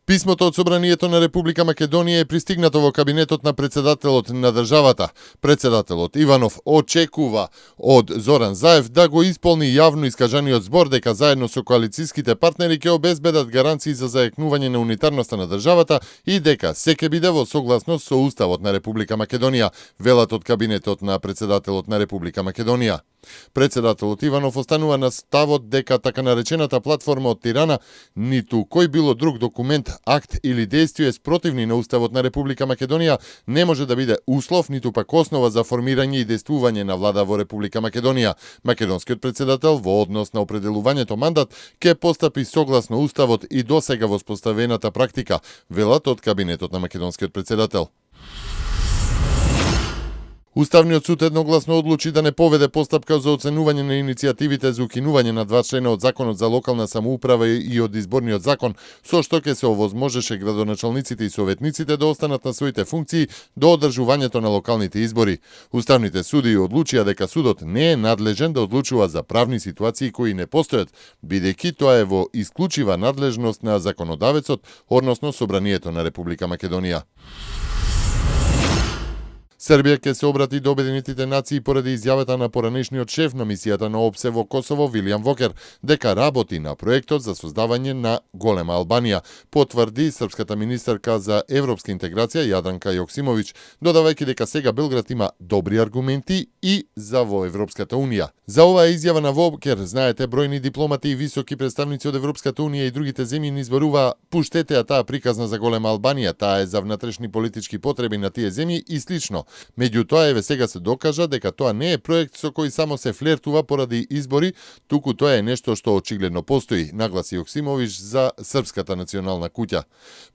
Писмото од Собранието на Република Македонија е пристигнато во кабинетот на председателот на државата. Председателот Иванов очекува од Зоран Заев да го исполни јавно искажаниот збор дека заедно со коалицијските партнери ќе обезбедат гаранции за зајакнување на унитарноста на државата и дека се ќе биде во согласност со Уставот на Република Македонија, велат од кабинетот на председателот на Република Македонија. Председателот Иванов останува на ставот дека така наречената платформа од Тирана ниту кој било друг документ, акт или дејствие спротивни на Уставот на Република Македонија не може да биде услов ниту пак основа за формирање и действување на влада во Република Македонија. Македонскиот председател во однос на определувањето мандат ќе постапи согласно Уставот и досега воспоставената практика, велат од кабинетот на македонскиот председател. Уставниот суд едногласно одлучи да не поведе постапка за оценување на иницијативите за укинување на 2 члена од Законот за локална самоуправа и од Изборниот закон, со што ќе се овозможеше градоначалниците и советниците да останат на своите функции до одржувањето на локалните избори. Уставните судии одлучија дека судот не е надлежен да одлучува за правни ситуации кои не постојат, бидејќи тоа е во исклучива надлежност на законодавецот, односно Собранието на Република Македонија. Србија ќе се обрати до Обединетите нации поради изјавата на поранешниот шеф на мисијата на ОПСЕ во Косово, Вилијам Вокер, дека работи на проектот за создавање на голема Албанија, потврди српската министерка за европска интеграција Јадранка Јоксимовиќ, додавајќи дека сега Белград има добри аргументи и за во Европската унија. За оваа изјава на Вокер, знаете, бројни дипломати и високи представници од Европската унија и другите земји ни изборуваа пуштете ја таа приказна за голема Албанија, таа е за внатрешни политички потреби на тие земји и слично. Меѓутоа, еве сега се докажа дека тоа не е проект со кој само се флертува поради избори, туку тоа е нешто што очигледно постои, нагласи Јоксимовиќ за Српската национална куќа.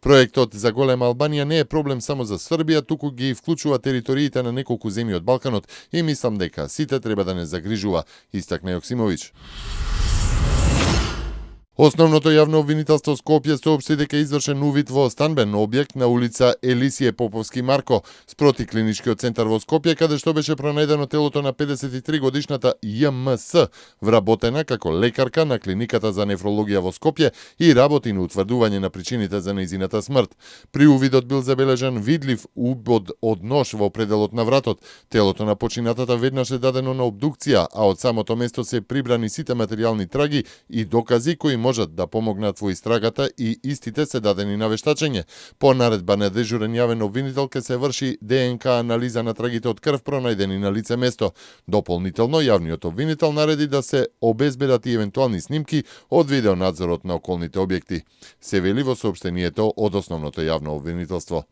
Проектот за голема Албанија не е проблем само за Србија, туку ги вклучува териториите на неколку земји од Балканот и мислам дека сите треба да не загрижува, истакна Јоксимовиќ. Основното јавно обвинителство Скопје соопшти дека извршен увид во станбен објект на улица Елисије Поповски Марко, спроти клиничкиот центар во Скопје, каде што беше пронајдено телото на 53 годишната ЈМС, вработена како лекарка на клиниката за нефрологија во Скопје и работи на утврдување на причините за нејзината смрт. При увидот бил забележан видлив убод од нож во пределот на вратот. Телото на починатата веднаш е дадено на обдукција, а од самото место се прибрани сите материјални траги и докази кои можат да помогнат во истрагата и истите се дадени на вештачење. По наредба на дежурен јавен обвинител ќе се врши ДНК анализа на трагите од крв пронајдени на лице место. Дополнително, јавниот обвинител нареди да се обезбедат и евентуални снимки од видеонадзорот на околните објекти. Се вели во соопштението од основното јавно обвинителство.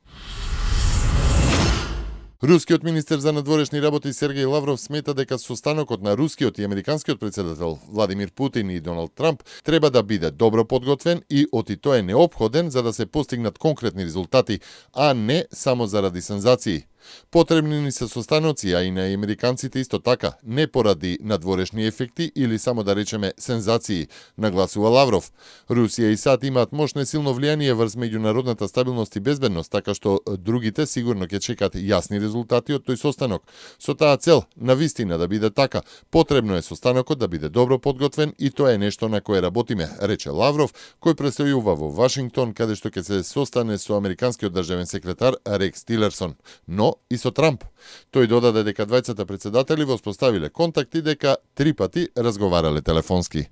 Рускиот министер за надворешни работи Сергеј Лавров смета дека состанокот на рускиот и американскиот председател Владимир Путин и Доналд Трамп треба да биде добро подготвен и оти тој е неопходен за да се постигнат конкретни резултати, а не само заради сензации. Потребни ни се состаноци, а и на американците исто така, не поради надворешни ефекти или само да речеме сензации, нагласува Лавров. Русија и САД имаат мощно и силно влијание врз меѓународната стабилност и безбедност, така што другите сигурно ќе чекат јасни резултати од тој состанок. Со таа цел, на вистина да биде така, потребно е состанокот да биде добро подготвен и тоа е нешто на кое работиме, рече Лавров, кој престојува во Вашингтон, каде што ќе се состане со американскиот државен секретар Рекс Тилерсон. Но и со Трамп. Тој додаде дека двајцата председатели воспоставиле контакти дека 3 пати разговарале телефонски.